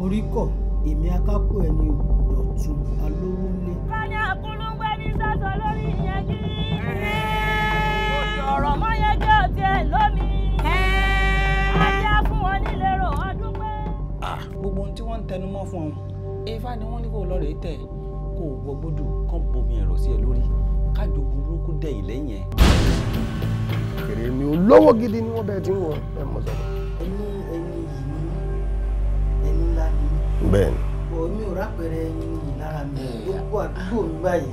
Orí kọ̀ èmi akápò ẹni Dọ̀tun Alówólé. Fani àkúlùngbẹ́ ní sọ́sọ lórí ìyẹn kí. Ọ̀rọ̀ mọ́ yẹn jẹ́ ọ̀tí ẹ̀ lómi. Ajá fún wọn nílérò ọdún pé. Gbogbo ohun tí wọ́n ń tẹnu mọ́ fún ọ, Ifá ni wọ́n ní kó lọ rèé tẹ̀ kó o wọ gbódù kán bomi ẹ̀rọ sí ẹ lórí kájọgùn burúkú dẹ̀yìn lẹ́yìn ẹ. Kèrè mi olówó gidi ni wọ́n bẹ́ẹ̀ tí ń wọ ẹ mọ̀ sọ̀rọ̀. Ẹni ẹni yìí ni ẹni ńlá ni. Bẹ́ẹ̀ni. Bọ̀ mi ò rápẹrẹ ẹni yìí lára mi. Gbogbo àdúgbò mi báyìí,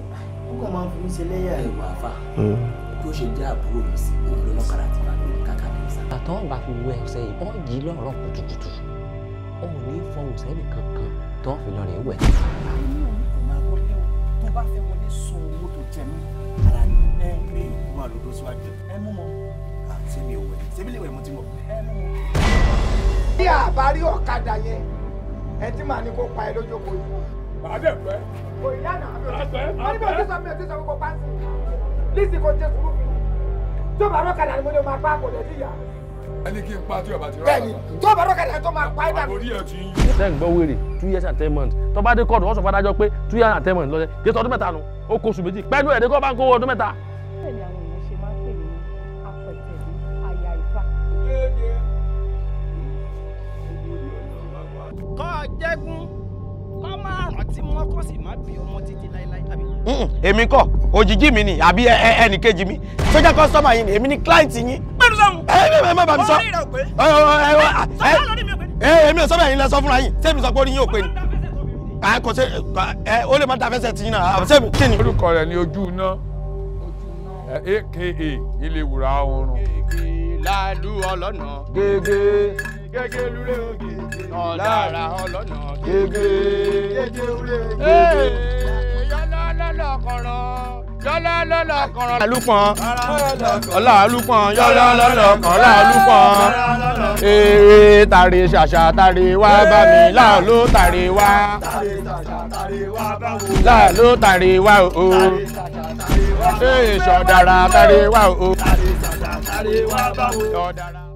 ó kàn máa ń fi mí ṣe lẹ́yà. Ẹ wà fà bí ó ṣe jẹ́ àbúrò mi sí òun ló lọ́kàrà àti bàbá mi kàkà mi sá. Àtọ́ bá fi wẹ ọ̀sẹ̀ yìí, wọ́n jí lọ́rọ̀ kùtùkùtù. Ó ní fọhùn sẹ́nì kankan tó fi lọ rè wẹ̀. Àìní òun kò máa wọlé o, tó bá fẹ́ wọlé san owó tó jẹ mí. Ara ni ẹ mi ò máa lòdó síwájú. Ẹ mú mọ. Ṣé mi ò wẹ̀? Ṣé mi lè wẹ̀ mo ti mọ̀? Ẹ mú mọ. Bí àbárí ọ̀kadà yẹn, ẹ ti máa ní kó pa ẹ lójókòó yìí. Màá dẹ̀ pẹ́. Kò ìyá náà mi ò tí wọ́n ní bí o ti sọ mi ò tí sọ kókó pàṣẹ. Lísì kò jẹ sùúrù fún mi. Tó bá rọ́kadà ni mo lè máa pa kò lè sí ìyá. Ẹni kí n pa tí ọba ti rà. Bẹ́ẹ̀ni, tó bá rọ́kadà tó máa pa ẹ́ dànù. Àbórí ẹ̀ ti ń yí. Ṣé ń gbọ́ wèrè 2 years and 10 months tó bá dé kóòtù wọ́n sọ fún adájọ́ pé 2 years and 10 months lọ́sẹ̀ kí ọdún 3 nu ó kó oṣù 2 pẹ̀lú ẹ̀dẹ́gbọ́n bá ń kó ọdún 3. Bẹ́ẹ̀ ni àwọn èèyàn ṣe máa ń pè mí ní apẹ̀tẹ̀lé aya Ifá. Kọ́ jẹ́gún kọ́ máa rántí mọ́ kó sì má bí ọmọ títí láéláé àbí. Èmi kọ́ òjijì mi ni àbí ẹnì kejì mi tó jẹ́ customer yín ni èmi ni client yín. Pẹ̀lú sọ́hun. Ẹ ẹ má bà mí sọ. Orí rẹ̀ ò pé. Ẹ Sọ́hun lórí mi ò pé. ẹ èmi ò sọ bẹ́ẹ̀, yín lẹ sọ fúnra yín. Sẹ́mi sọ pé orí yín ò pé ni? À kò ṣe ẹ ó lè má da fẹsẹ̀ tì yín náà sẹ́mi kí ni. Orúkọ rẹ̀ ni ojú iná aka ilé ìwúra oorun. Láàlú ọlọ́nà gègé gègé lúlé ògègé ọ̀dàrà ọlọ́nà gègé gègé lúlé ògègé. Yọlá lọ́lọ́kọ̀rọ̀ yọlá lọ́lọ́kọ̀rọ̀. Alúpọ̀n ọlá alúpọ̀n yọlá lọ́lọ́kọ̀ ọlá alúpọ̀n. Ee tàrí ṣàṣà tàrí wá bá mi láàlú tàrí wá láàlú tàrí wá o. Ee sọ̀dàrà tàrí wá o. Sọ̀dàrà.